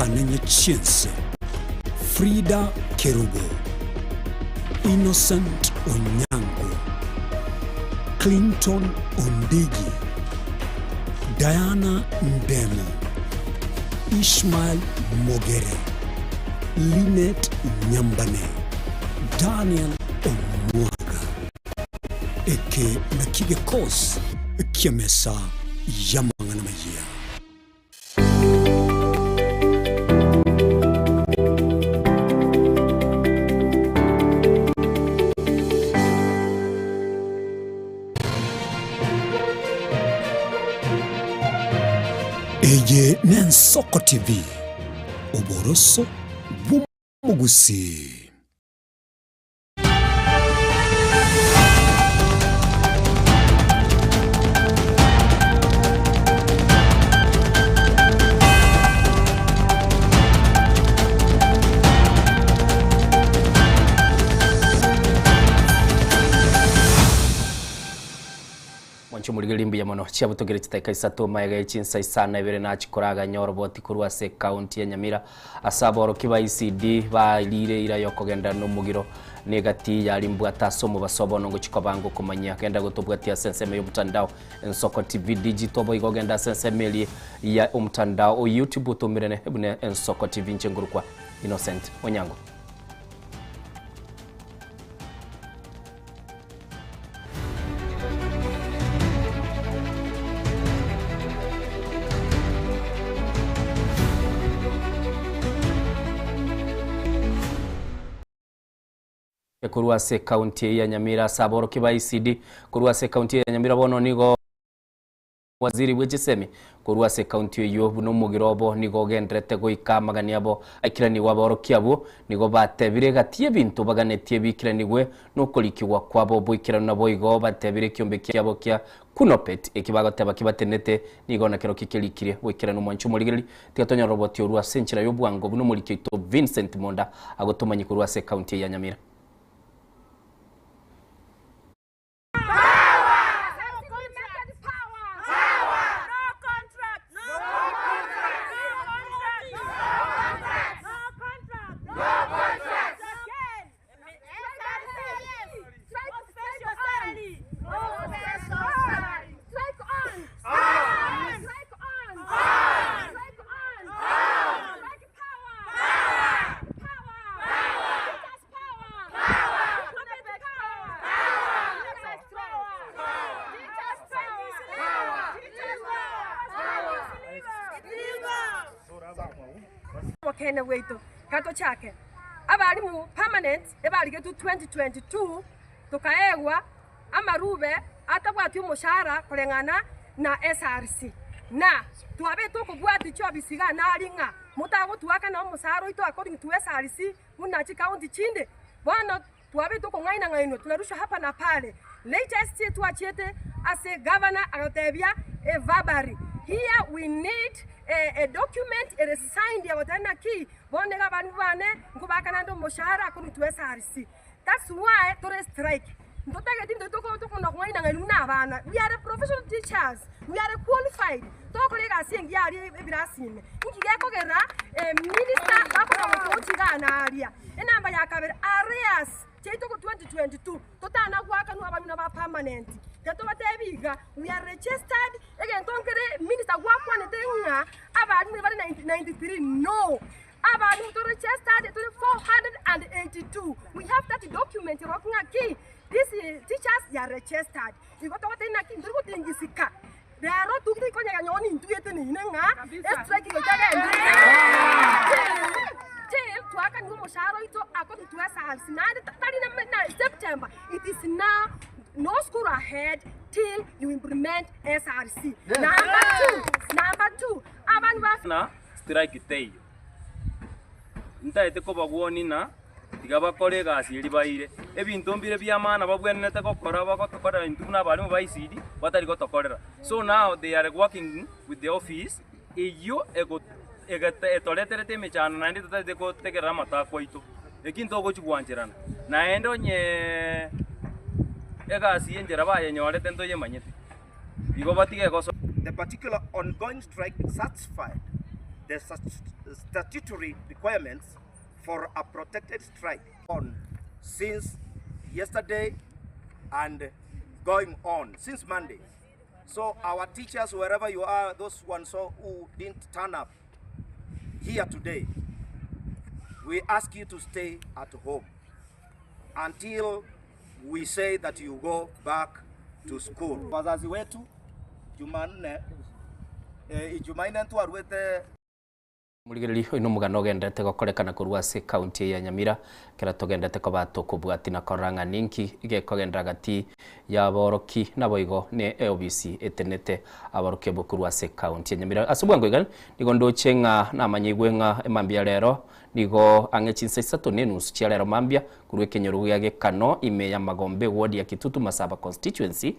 Anne Nyachiense, Frida Kerubo, Innocent Onyango, Clinton Ondigi, Diana Ndemo, Ishmael Mogere, Linet Nyambane, Daniel Omwaga. Eke nakio gekosi ki'emesa y'amang'ana amayia. Eye n'Ensoko TV, oboroso bw'omogusii. Mwanche omorigereria mbuya mono chiabutokire chidakika isato magega ye chinsa isano ibere nachikoraga oroboti korwa ase ekaunti ya Nyamira Ase aborokia ba ECD bairire eira y'okogenda nomogiro negati yarimbwate ase omobaso bono ngochia kobanga okomanyia. Genda gotobwatia ase ensemo y'omotandao Ensoko TV Digital boigo genda ase ensemo eria ya omotandao o YouTube otomerane buna Ensoko TV inche nkorokwa Innocent Onyango. Korwa ase ekaunti eye ya Nyamira ase aborokia ba ECD korwa ase ekaunti eye ya Nyamira bono nigo Waziri bwe chisemi korwa ase ekaunti eyio buna omogiro obo nigo ogenderete goika amagani abo aikiranigwe aborokia abwo nigo batebire egati y'ebinto baganetie biikiranigwe nokorikigwa kwabo boikeranu naboigo batebire ekiombe kiabo kia Kunopet eki bagoteba kibatenete nigo nakerokio kerikirie boikeranu mwanche omorigereria tiga tonyore roboti orwo ase enchera y'obwango buna omoriki oito Vincent Monda agotomanyia korwa ase ekaunti eye ya Nyamira. Obokeene bwaito gatochake abarimu permanent ebarigetwe 2022 tokaegwa amarube atabwati omoshahara koreng'ana na SRC na twabete okobwati chiofisi iga nari ng'a motagotuakana omoshahara oito according to SRC buna chikaunti chinde bono Twabete okong'aina-ng'ainwa, tunarushwa hapa na pale. Latest twachiete ase gavana agatotebia a verbally here we need a, a document ere signed agoteba naki bono iga abana bane nkobakana nde omoshahara according to SRC. That's why tore strike. Ntotageti intwe toko tokona kong'aina-ng'ainwa buna abana. We are professional teachers, we are qualified. Togokora egasi engiya aria ebirasi ime. Inki gekogera minister bakona gotochi igaa na aria. Enamba ya kabere, arrears chiaito go 2022 totana goakanwa abanyuna ba permanent. Tiga tobatebi iga, we are registered, egento nkere minister gwakwanete ng'a abalimu bare 93 no. Abalimu tore registered tore 482. We have that document erokia ng'a ki these teachers they are registered. Igo togoteba naki ntori gotingisika. Rero toki konyega nyowe nintugete neine ng'a estrike goika egenderere till twakanire omoshahara oito according to SRC naende tari na September it is now no school ahead till you implement SRC. Number two, number two, abandu ba Na strike teiyo. Ntaete kobagwonia na Tiga bakore egasi eria baire. Ebinto mbire bi'amana babwenerete gokora bagotokorera intwe buna abarimu ba ECD batari gotokorera. So now they are working with the office eyio ego egete etoreterete emechando naende totarete gotegerera amatakwa aito. Eki ntogochi gwancherana. Naende onye egasi y'enchera bayenyorete ntoyemanyete. Igo batige goso. The particular ongoing strike satisfied. the statutory requirements for a protected strike on since yesterday and going on since Monday. So our teachers, wherever you are, those ones who didn't turn up here today, we ask you to stay at home until we say that you go back to school. Wazazi wetu Jumanne, eh, Jumanne ntwarwete Morigereria oino omogano ogenderete gokorekana korwa ase ekaunti eye ya Nyamira, ekero togenderete koba tokobwati na korora ng'a ninki gekogenderera gati y'aboroki naboigo ne eobisi etenete aborokia abwo korwa ase ekaunti ya Nyamira. Ase obwango iga nigo ndoche ng'a namanyigwe ng'a emambia rero nigo ang'e chinsa isato na enusu chia rero mambia korwa ekenyoro gia Gekano ime y'amagombe eward ya Kitutu Masaba constituency,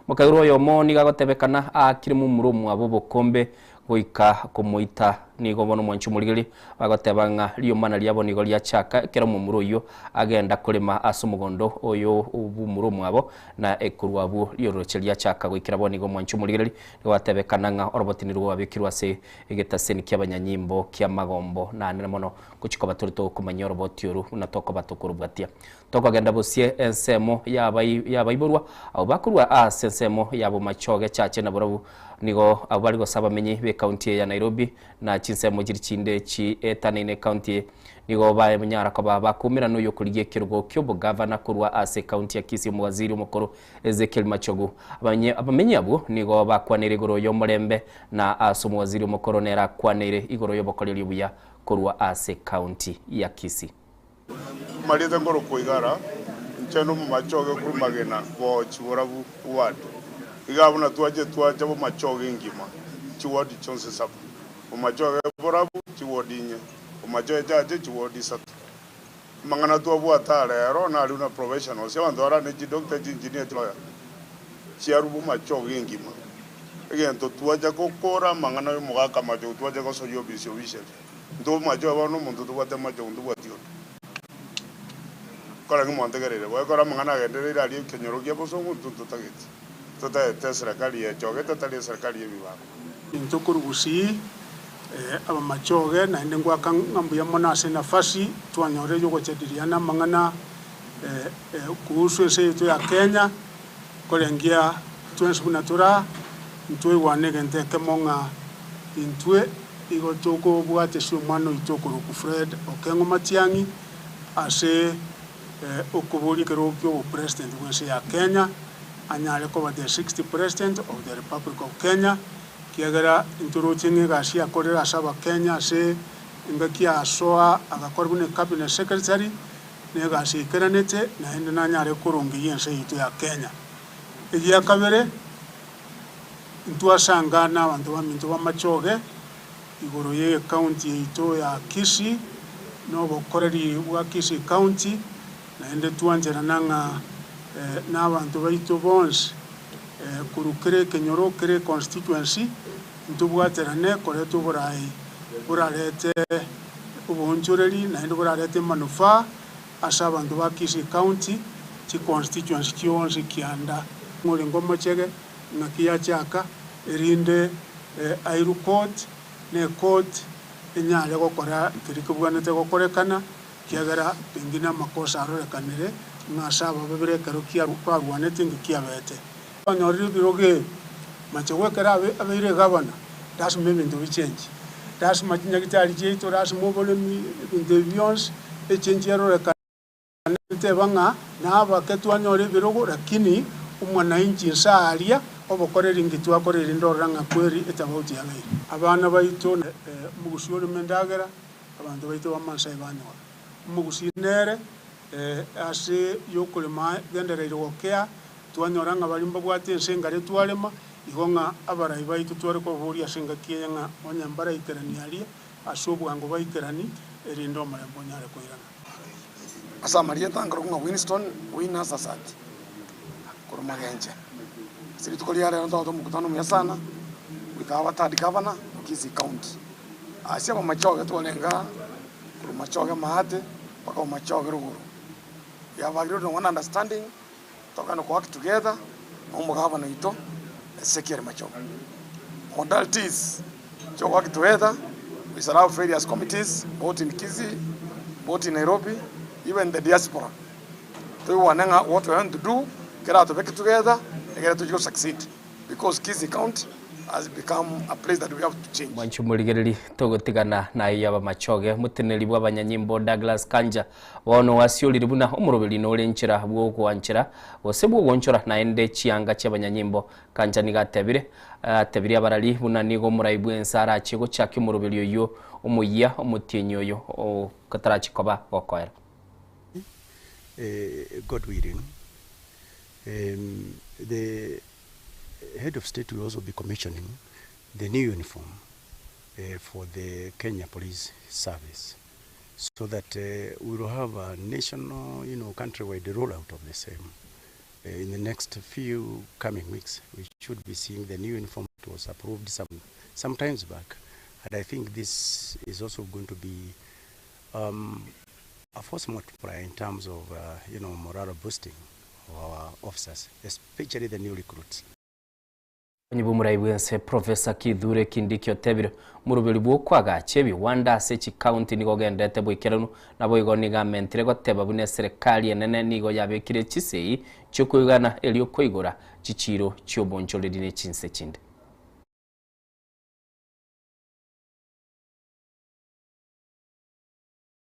Mokagerwa oyomo nigo agotebekana aakire momura omwabo obokombe goika komoita. Nigo bono omwanchi omorigereria bagoteba ng'a riomana riabo nigo riachaka ekero omomura oyio agenda korema ase omogondo oyo bw'omura omwabo, na ekorwa abwo rioroche riachaka goikera bono igo omwanchi omorigereria nigo batebekana ng'a oroboti nirwo rwabekirwe ase egetaseni ki'abanyanyimbo ki'amagombo naanene mono gochia koba tore tokomanya oroboti oru buna tokoba tokorobwatia. Tokogenda bosie ensemo y'abaiborwa, abwo bakorwa ase ensemo ya bomachoge chache na barabwo nigo abwo bare gose abamenyi b'ekaunti eye ya Nairobi na chinsemo chiria chinde chietanaine ekaunti eye nigo banyara koba bakoumera noyokorigia ekerogo ki'obogavana korwa ase ekaunti ya Kisii omowaziri omokoro Ezekiel Machogu. Abamenyi abwo nigo bakwaneire igoro y'omorembe na ase omowaziri omokoro nere akwaneire igoro y'obokoreri obuya korwa ase ekaunti ya Kisii. Mariete nkorokwa Igara, inche nomomachoge korwa magena gochi borabu ward. Iga buna twache twacha bomachoge engima chiward chionsi saba. Bomachoge borabu chiward inye, bomachoge chache chiward isato. Amang'ana twabwate aa rero naria buna professionals, abanto bare ne chidoctor, chiengineer, chilawyer, chiarwa bomachoge engima. Egento twacha gokora amang'ana yomogaka amachoge twacha gosoria ofisi officially. Intwe omomachoge bono omonto tobwate amachoge ntobwati onde. Kore ng'a mwantegereire bobe kore amang'ana agendereire aria ekenyoro kia bosongo intwe ntotageti. Totagete eserekari yechogete tari eserekari y'ebibago. Intwe korwa gusii abamachoge naende ngoaka ng'a mbuya mono ase enafasi twanyorire y'ogochadiliana amang'ana kuhusu ense yaito ya Kenya, korengia twensi buna tore aa, ntwaigwane egento ekemo ng'a intwe Igo tokobwatesia omwana oito okorokwa Fred Okengo Matiang'i ase okoboria ekerogo ki'obopresident bw'ense ya Kenya, anyare koba the sixth president of the Republic of Kenya, kiagera ntoroche ng'a egasi akorire ase abakenya ase engaki asoa agakora buna ecabinet secretary, na egasi eikeranete naende nanyare korongeyia ense yaito ya Kenya. Egia kabere. Ntwasanga nabanto baminto b'amachoge igoro y'ecounty yaito ya Kisii na obokoreri bwa Kisii County, naende twancherana ng'a nabanto baito bonsi korwa kera ekenyoro, kera econstituency ntobwaterane koreta oborai borarete oboonchoreri naende borarete emanufaa ase abanto ba Kisii County, chiconstituency chionsi kianda. Ng'orenge omochege. Ng'aki yachaka, erinde airwe court, na ecourt enyare gokora keria kebwenerete gokorekana, ekiagera pengine amakosa arorekanire ng'a ase aba babere ekero barwanete inki kiabete. Banyorire ebirogo ebi, mache ekero abeire egavana, lasima ebinto bichenchi, lasima chinyagitari chiaito, lasima oboremi, ebinto ebi bionsi, echenchi erorekane. Teba ng'a nabake twanyora ebirogo, lakini omwananchi inse aaria obokoreri inki twakora erinde orore ng'a kweri etabauti yabeire. Abana baito omogusii oreme endagera, abanto baito b'Amasai banyora. Omogusii nere ase yokorema gendereire gokea, twanyora ng'a baria mbabwate ense engare twarema, igo ng'a abarai baito tware kobaboria ase engaki eye ng'a onye mbaraikerani aria ase obwango baikerani, erinde omorembe onyare koirana. Ase amarieta nkorokwa ng'a Winston Wina Sasati, korwa Magenche. Ase rituko ria rero ntobwate omokutano omuya sana with our third governor o Kisii County. Ase abamachoge twarenge aa, korwa Machoge maate mpaka Omachoge rogoro. We have agreed on one understanding, tokogenda ko work together na omogavana oito Ezekiel Machogu. Modalities chia go work together. We shall have various committees both in Kisii, both in Nairobi, even the diaspora. Toigwane ng'a what we want to do keratobeke together egere tochie go succeed because Kisii County has become a place that we have to change. Mwanche omorigereri, togotigana naye abamachoge. Moteneneri bw'abanyanyimbo Douglas Kanja bono oasiorire buna omoroberi nore enchera bw'ogwanchera gose bw'ogoonchora naende chianga chi'abanyanyimbo. Kanja nigo atebire atebirie abarari buna nigo omorai bw'ense arachie gochakia omoroberi oyio omoyia omotienyi oyo otarachie koba gokoera. God willing, the head of state will also be commissioning the new uniform for the Kenya Police Service so that we will have a national, you know, countrywide rollout of the same. In the next few coming weeks, we should be seeing the new uniform that was approved some, some times back. And I think this is also going to be a force multiplier in terms of, you know, morale boosting of our officers, especially the new recruits. Omonyi bw'omorai bw'ense Professor Kithure Kindiki otebire omoroberi bw'okwagacha ebiwanda ase chikaunti nigo ogenderete boikeranu naboigo nigo amentire goteba buna eserekari enene nigo yabekire chisegi chiokoigana erio koigora chichiro chi'obonchoreri ne chinse chinde.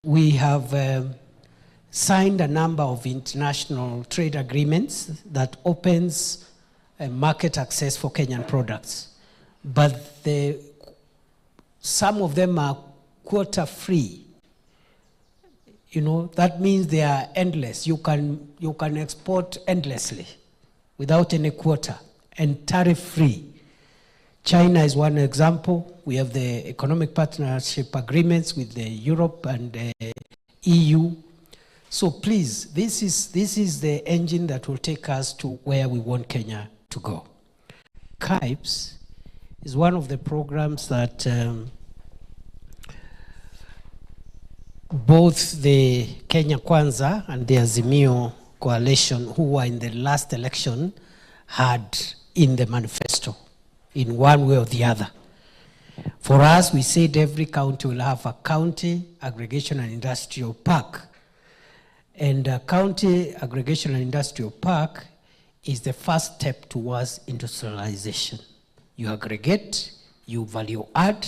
We have signed a number of international trade agreements that opens market access for Kenyan products. But some of them are quota free. You know, that means they are endless. You can export endlessly without any quota and tariff free. China is one example. We have the economic partnership agreements with the Europe and the EU. So please, this is the engine that will take us to where we want Kenya to go. KIPES is one of the programs that both the Kenya Kwanza and the Azimio coalition, who were in the last election, had in the manifesto, in one way or the other. For us, we said every county will have a county aggregation and industrial park. And a county aggregation and industrial park is the first step towards industrialization. You aggregate, you value add,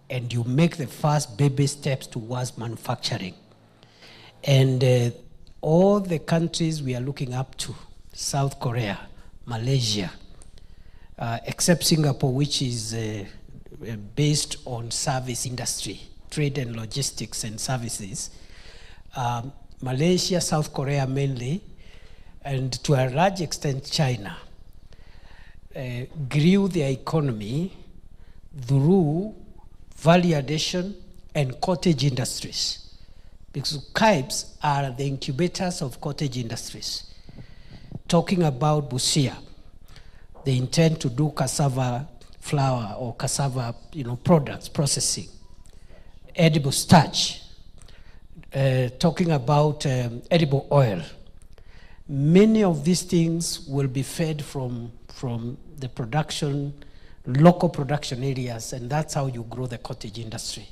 and you make the first baby steps towards manufacturing. And all the countries we are looking up to, South Korea, Malaysia, except Singapore, which is based on service industry, trade and logistics and services, Malaysia, South Korea mainly, and to a large extent China, grew their economy through value addition and cottage industries. Because KIPES are the incubators of cottage industries. Talking about Busia, they intend to do cassava flour or cassava, you know, products, processing, edible starch, talking about edible oil. Many of these things will be fed from the production, local production areas, and that's how you grow the cottage industry.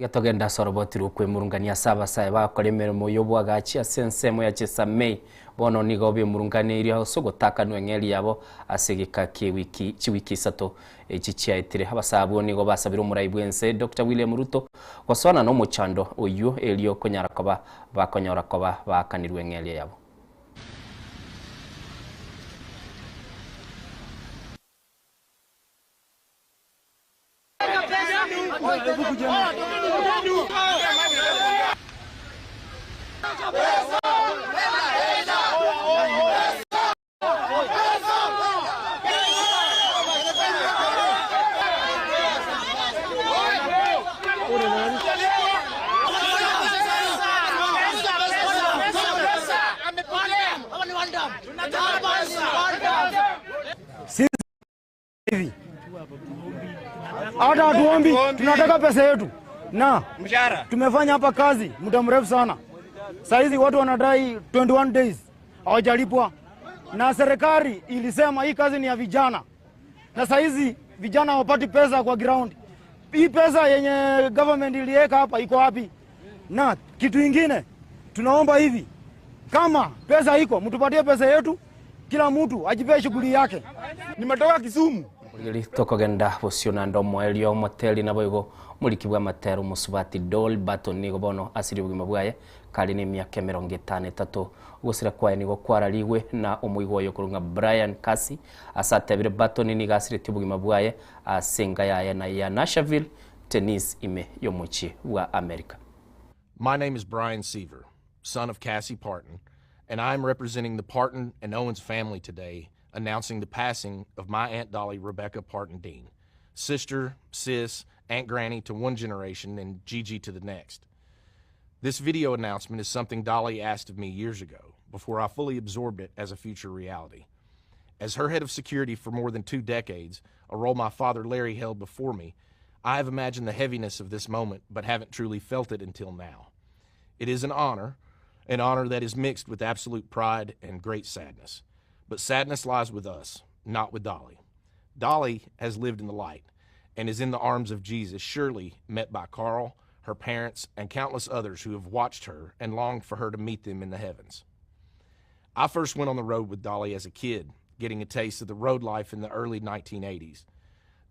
Gatogenda soroboti rukwemurungania saba sae bakora emeremo y'obwagachi ase ensemo ya Chesamei bono nigo bemurunganirie ase ogotakanwa eng'eri yabo ase egeka kia ewiki chiwiki isato echi chiaetire. Abasaabwo nigo basabire omorai bw'ense Dr. William Ruto gosona na omochando oyio erio konyara koba bakonyora koba baakanirwe eng'eria yabo. Hivi hata hatuombi, tunataka pesa yetu na mshahara. Tumefanya hapa kazi muda mrefu sana, saa hizi watu wanadai 21 days hawajalipwa, na serikali ilisema hii kazi ni ya vijana, na saa hizi vijana hawapati pesa kwa ground. Hii pesa yenye government iliweka hapa iko wapi? Na kitu ingine tunaomba hivi, kama pesa iko mtupatie pesa yetu, kila mtu ajipee shughuli yake. Nimetoka Kisumu. Rigeri tokogenda bosio naende omoerio omoteri naboigo omoriki bw'amatero omosubati Dolly Barton nigo bono asirie obogima bwaye kare nemiaka emerongo etano etato. Ogosira kwaye nigo kwararigwe na omoigwa oye okorokwa ng'a Brian Kasi ase atebire Barton nigo asiretie obogima bwaye ase enka yaye na ya Nashville, Tennessee ime y'omochie bwa America. My name is Brian Seaver, son of Cassie Partin, and I am representing the Partin and Owens family today announcing the passing of my Aunt Dolly Rebecca Partin Dean, sister, sis, Aunt Granny to one generation and Gigi to the next. This video announcement is something Dolly asked of me years ago, before I fully absorbed it as a future reality. As her head of security for more than two decades, a role my father Larry held before me, I have imagined the heaviness of this moment, but haven't truly felt it until now. It is an honor, an honor that is mixed with absolute pride and great sadness. But sadness lies with us, not with Dolly. Dolly has lived in the light and is in the arms of Jesus, surely met by Carl, her parents, and countless others who have watched her and longed for her to meet them in the heavens. I first went on the road with Dolly as a kid, getting a taste of the road life in the early 1980s.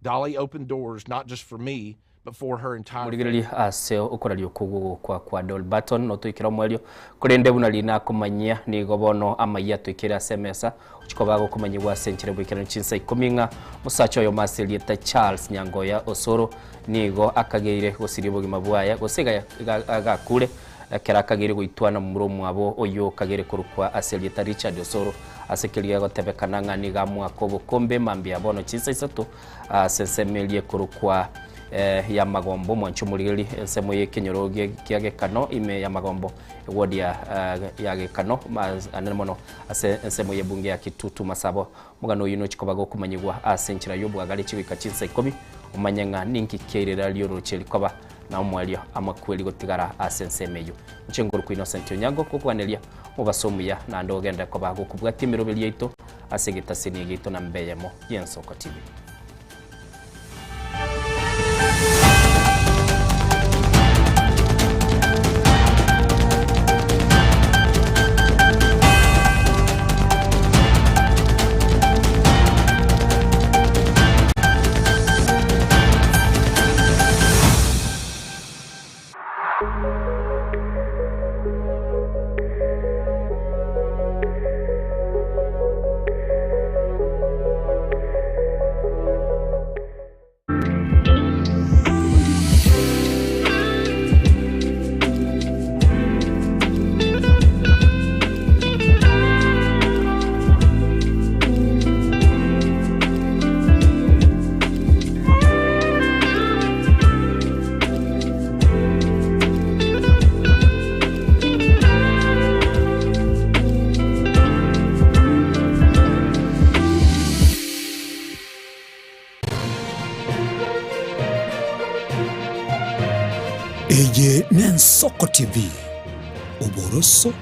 Dolly opened doors not just for me, but for her entire Morigererie ase okoraria okwo gw'ogokwa kwa Dolly Barton notoikera omoerio, korende buna riria nakomanyia nigo bono amayia atoikeire ase emesa, ochia koba agokomanyigwa ase enchera y'oboikeranu chinsa ikomi ng'a omosacha oyomo ase erieta Charles Nyangoya Osoro nigo akageire gosiria obogima bwaye gose iga iga agakure ekero akageire goitwa na momura omwabo oyio okageire korokwa ase erieta Richard Osoro ase keria gegotebekana ng'a nigo amoaka obokombe mambia bono chinsa isato Ase ensemo eria ekorokwa y'amagombo, omwancho omorigeri, ensemo y'ekenyoro kia Gekano, ime y'amagombo, eward ya Gekano, anene mono ase ensemo y'ebunge ya Kitutu Masabo. Omogano oyio nochia koba gokomanyigwa ase enchera y'obwagare chigoika chinsa ikomi, omanye ng'a ninki kiairera rioroche rikoba na omoerio amakweri gotigara ase ensemo eyio. Inche nkorokwa Innocent Onyango, gokwaneria omobaso omuya naende ogenderere koba gokobwatia emeroberi yaito ase egetasini giaito namba eyemo y'Ensoko TV. Eye n'Ensoko TV, oboroso.